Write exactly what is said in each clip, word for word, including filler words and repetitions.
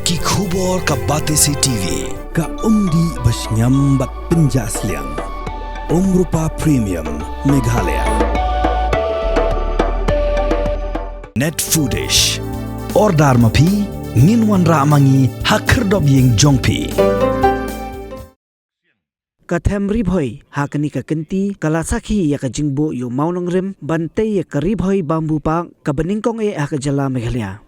Ki khubor ka Batesi T V. Ka umdih ba shngiam bad pynjah sliang. Umrupa Premium Meghalaya. Net Foodish. Order ma phi, ngin wanrah ma ngi ha khyrdop ïing jong phi. Ka them Ri Bhoi ha kane ka kynti ka la sakhi ïa ka jingbuh ïa u mawnongrim ban tei ïa ka Ri Bhoi Bamboo Park kaba nyngkong eh ha ka jylla Meghalaya.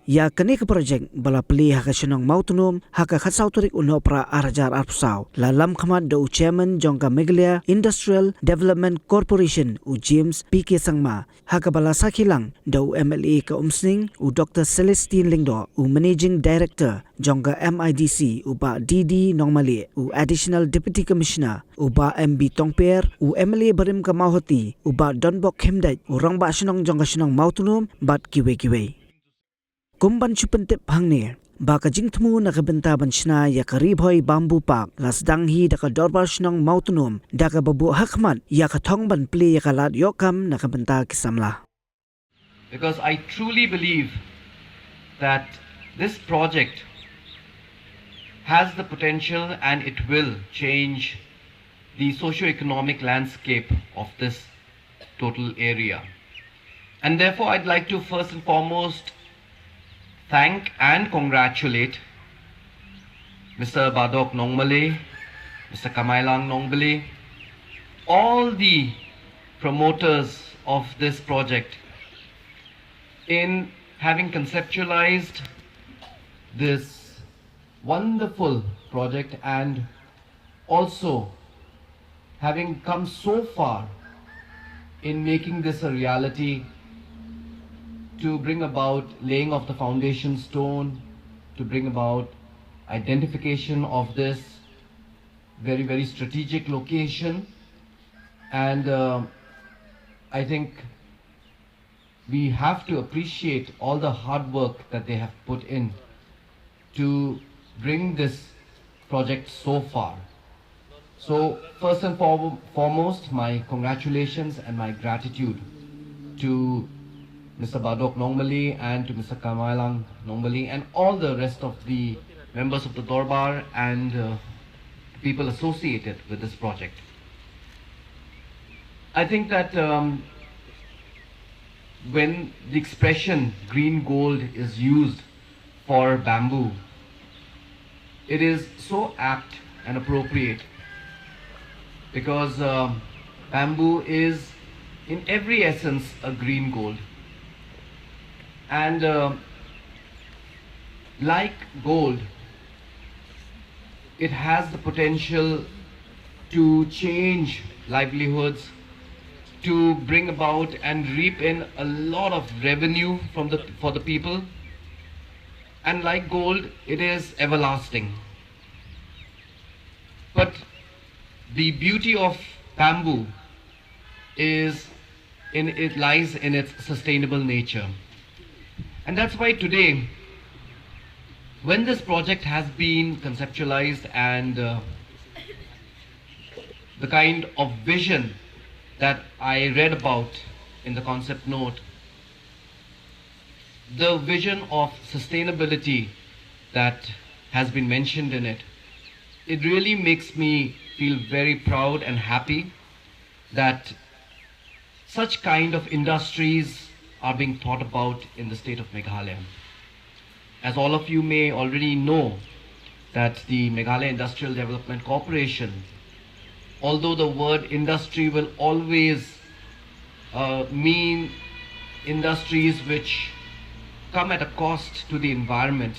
Ïa kane ka project ba la plie ha ka shnong Mawtnum ha ka khatsaw tarik u Nohprah ar hajar arphew saw la lam khmat da u chairman jong ka Meghalaya Industrial Development Corporation u James P K Sangma, ha kaba la sakhi lang da u M L A ka Umsning u Doctor Celestine Lyngdoh, u Managing Director jong ka M I D C u Bah D D Nongmalieh, u Additional Deputy Commissioner u Bah M B Tongper, u M L A barim ka Mawhati u Bah Donbok Khymdeit, u Rangbah Shnong jong ka shnong Mawtnum bad kiwei kiwei. Kum ban shu pyntip hangne ba ka jingthmu na ka bynta ban shna ïa ka Ri Bhoi Bamboo Park la sdang hi da ka Dorbar Shnong Mawtnum da kaba buh hakhmat ïa ka thong ban plie ïa ka lad ïoh kam na ka bynta ki samla. Because I truly believe that this project has the potential and it will change the socio-economic landscape of this total area. And therefore, I'd like to first and foremost thank and congratulate Mister Badok Nongmale, Mister Kamailang Nongmale, all the promoters of this project in having conceptualized this wonderful project and also having come so far in making this a reality, to bring about laying of the foundation stone, to bring about identification of this very, very strategic location. And uh, I think we have to appreciate all the hard work that they have put in to bring this project so far. So, first and for- foremost, my congratulations and my gratitude to Mister Badok Nongmale and to Mister Kamailang Nongmale and all the rest of the members of the Dorbar and uh, people associated with this project. I think that um, when the expression green gold is used for bamboo, it is so apt and appropriate because um, bamboo is, in every essence, a green gold. And uh, like gold, it has the potential to change livelihoods, to bring about and reap in a lot of revenue from the, for the people. And like gold, it is everlasting. But the beauty of bamboo is in it lies in its sustainable nature. And that's why today, when this project has been conceptualized and uh, the kind of vision that I read about in the concept note, the vision of sustainability that has been mentioned in it, it really makes me feel very proud and happy that such kind of industries are being thought about in the state of Meghalaya. As all of you may already know, that the Meghalaya Industrial Development Corporation, although the word industry will always uh, mean industries which come at a cost to the environment,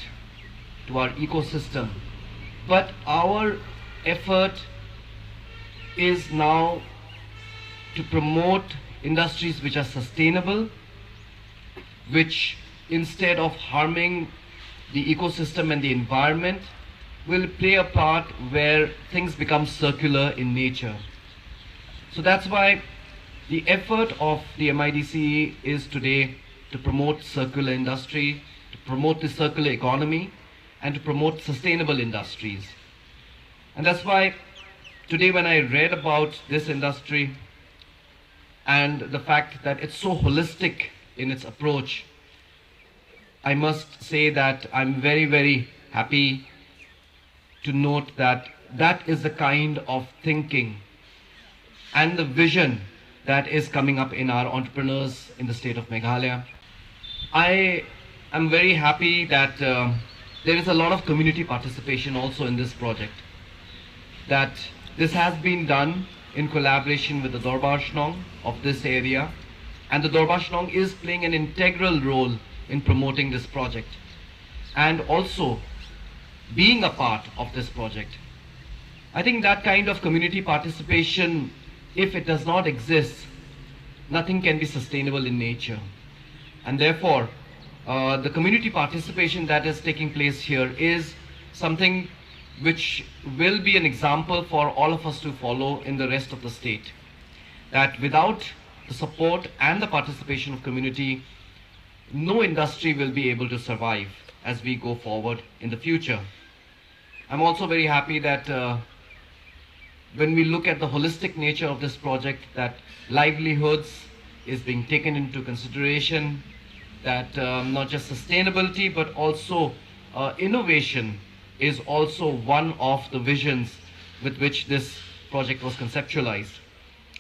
to our ecosystem, but our effort is now to promote industries which are sustainable, which, instead of harming the ecosystem and the environment, will play a part where things become circular in nature. So that's why the effort of the M I D C E is today to promote circular industry, to promote the circular economy, and to promote sustainable industries. And that's why today, when I read about this industry and the fact that it's so holistic in its approach, I must say that I'm very, very happy to note that that is the kind of thinking and the vision that is coming up in our entrepreneurs in the state of Meghalaya. I am very happy that uh, there is a lot of community participation also in this project. That this has been done in collaboration with the Dorbar Shnong of this area, and the Dorbar Shnong is playing an integral role in promoting this project and also being a part of this project. I think that kind of community participation, if it does not exist, nothing can be sustainable in nature. And therefore, uh, the community participation that is taking place here is something which will be an example for all of us to follow in the rest of the state. That without the support and the participation of community, no industry will be able to survive as we go forward in the future. I'm also very happy that uh, when we look at the holistic nature of this project, that livelihoods is being taken into consideration, that um, not just sustainability but also uh, innovation is also one of the visions with which this project was conceptualized.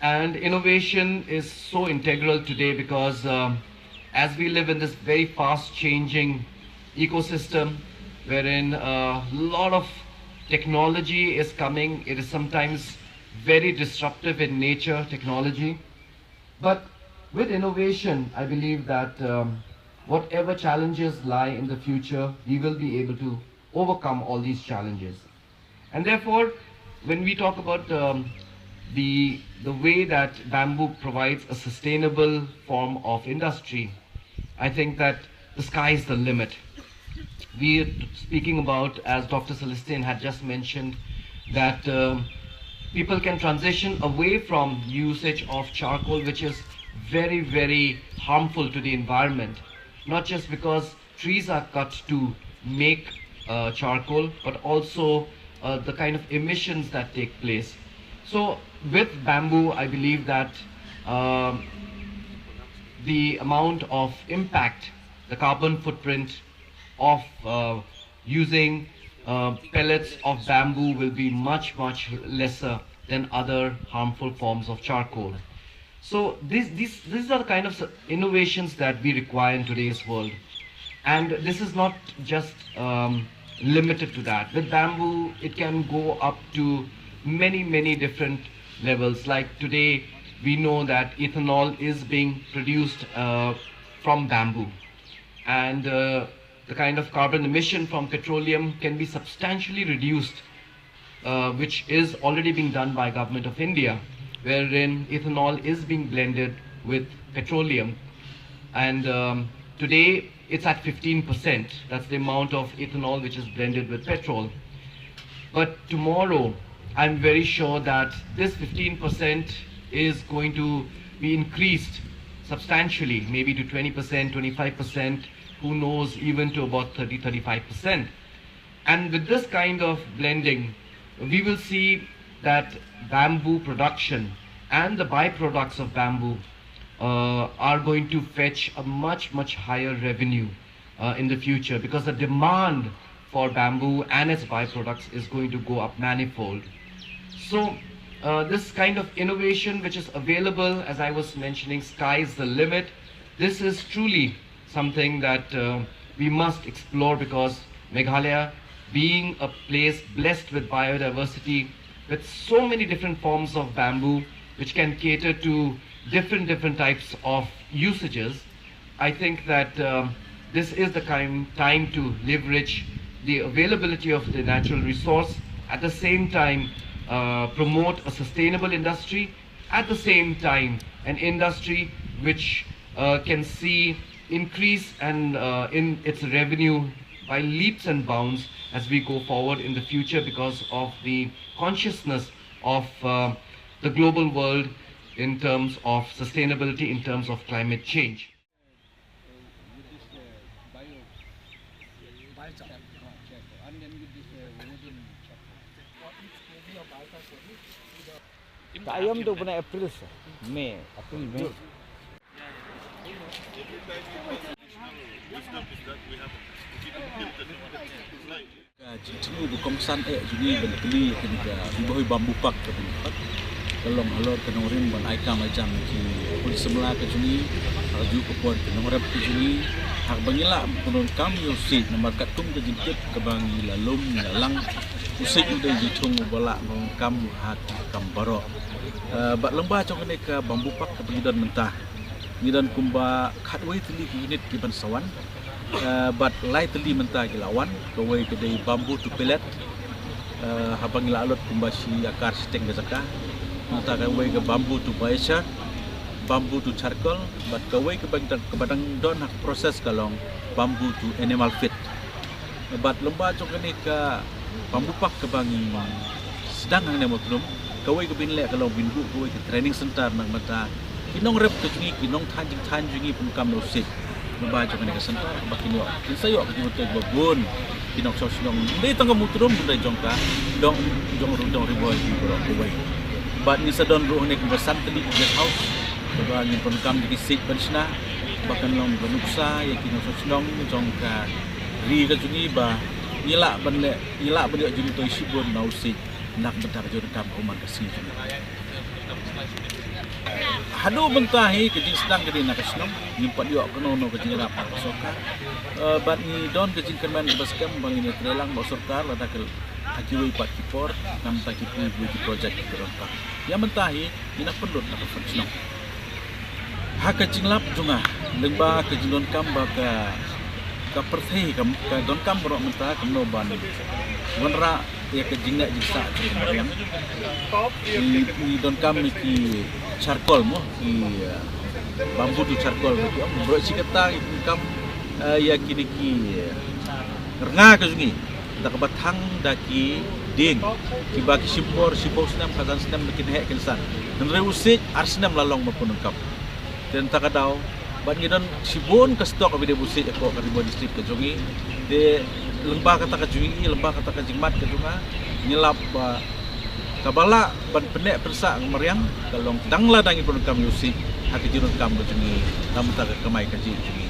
And innovation is so integral today because um, as we live in this very fast changing ecosystem wherein a lot of technology is coming, it is sometimes very disruptive in nature, technology. But with innovation, I believe that um, whatever challenges lie in the future, we will be able to overcome all these challenges. And therefore, when we talk about um, the, the way that bamboo provides a sustainable form of industry, I think that the sky is the limit. We are speaking about, as Doctor Celestine had just mentioned, that um, people can transition away from usage of charcoal, which is very, very harmful to the environment, not just because trees are cut to make uh, charcoal, but also uh, the kind of emissions that take place. So, with bamboo, I believe that um, the amount of impact, the carbon footprint of uh, using uh, pellets of bamboo will be much, much lesser than other harmful forms of charcoal. So these, these, these are the kind of s- innovations that we require in today's world. And this is not just um, limited to that. With bamboo, it can go up to many, many different levels. Like today, we know that ethanol is being produced uh, from bamboo. And uh, the kind of carbon emission from petroleum can be substantially reduced, uh, which is already being done by Government of India, wherein ethanol is being blended with petroleum. And um, today it's at fifteen percent. That's the amount of ethanol which is blended with petrol. But tomorrow, I'm very sure that this fifteen percent is going to be increased substantially, maybe to twenty percent, twenty-five percent, who knows, even to about thirty, thirty-five percent. And with this kind of blending, we will see that bamboo production and the byproducts of bamboo uh, are going to fetch a much, much higher revenue uh, in the future, because the demand for bamboo and its byproducts is going to go up manifold. So, uh, this kind of innovation which is available, as I was mentioning, sky's the limit. This is truly something that uh, we must explore, because Meghalaya, being a place blessed with biodiversity, with so many different forms of bamboo which can cater to different different types of usages, I think that uh, this is the kind time to leverage the availability of the natural resource, at the same time uh, promote a sustainable industry, at the same time an industry which uh, can see increase and uh, in its revenue by leaps and bounds as we go forward in the future, because of the consciousness of uh, the global world in terms of sustainability, in terms of climate change. Taïom tu bna April sa. May, April, May. Wisdom is that we have to keep it tilted. It's like Jingthmu ba kongsan eh jong ngi ban kylli ïa kane ka Ri Bhoi Bamboo Park ka ban pat ka long halor ka nongrim ban ai kam ai jam ki pule samla ka jong ngi, ha kajuh ka por ki nongrep ka jong ngi, ha kaba ngi lah ban pyndonkam ïa u siej namar katkum ka jingtip kaba ngi la lum ngi la lang, u siej u dei jingthung uba lah ban kam ha ki kam baroh. Eh, bad lyngba jong kane ka Bamboo Park kaba ngi don mynta, ngi don kumba khatwei tylli ki unit ki ban sa wan. Eh, bad lai tylli mynta ki la wan, kawei ka dei bamboo to pellet, eh, haba ngi la lut kumba shi akar shiteng ka jaka. Mynta kawei ka bamboo to biochar, bamboo to charcoal, bad kawei kaba dang, kaba dang don ha ka process ka long bamboo to animal feed. Bad lyngba jong kane ka Bamboo Park kaba ngi sdang hangne Mawtyrkham, kawei kaba ngin leh ka long ban buh kawei ka training center na ka bynta ki nongrep ka jong ngi, ki nongthaiñ jingthaiñ jong ngi, pyndonkam ïa u siej. Lyngba jong kane ka center kaba kin ïoh, kin sa ïoh ka jingmyntoi ba bun ki nongshong shnong, ym dei tang ka Mawtyrkham, ym dei jong ka, jong, jong ruh, jong Ri Bhoi ki baroh kawei. Bad ngin sa don ruh hangne kumba san tylli ki guest house kaba ngin pyndonkam ïa ki siej ban shna, ba kan long ka nuksa ïa ki nongshong shnong jong ka ri ka jong ngi ba ngi lah ban leh, ngi lah ban ïoh jingmyntoi shibun na u siej na ka bynta ka jingdonkam ha u man ka sngi jong ngi. Haduh mynta hi ka jingsdang ka dei na ka shnong, ngim pat ïoh kano kano ka jingïarap na ka sorkar. Eh, bad ngi don ka jingkyrmen kaba skhem ba ngin ïatrei lang bad sorkar lada ka, ha kiwei pat ki por, na ka bynta kiwei kiwei ki project kiba donkam. Ïa mynta hi ngi nang pynlut na ka fund shnong. Ha ka jinglap jong nga, lyngba ka jingdonkam ba ka, ka pyrthei ka, ka donkam baroh mynta kumno ban wanrah ïa ka jingleh jingsah jong ka mariang. Ngi, ngi donkam ïa ki charcoal mo, ki, eh, bamboo to charcoal ba ki ong. Baroh shi katta ngi donkam, eh, ïa kine ki, eh, rnga ka jong ngi. Da kaba thang da ki dieng kiba ki shim por shiphew snem, khadsan snem ba kin heh kin san. Hynrei u siej ar snem la long ban pyndonkam. Te na kata ka daw bad ngi don shibun ka stock ba dei ba u siej hapoh ka Ri Bhoi District ka jong ngi. Te lyngba kata ka jong ngi, lyngba kata ka jingmad ka jong nga, ngi lap ba kaba lah ban pynneh pynsah ka mariang ka long tang lada ngi pyndonkam ïa u siej ha ka jingdonkam ka jong ngi, na ka bynta ka kamai kajih ka jong ngi.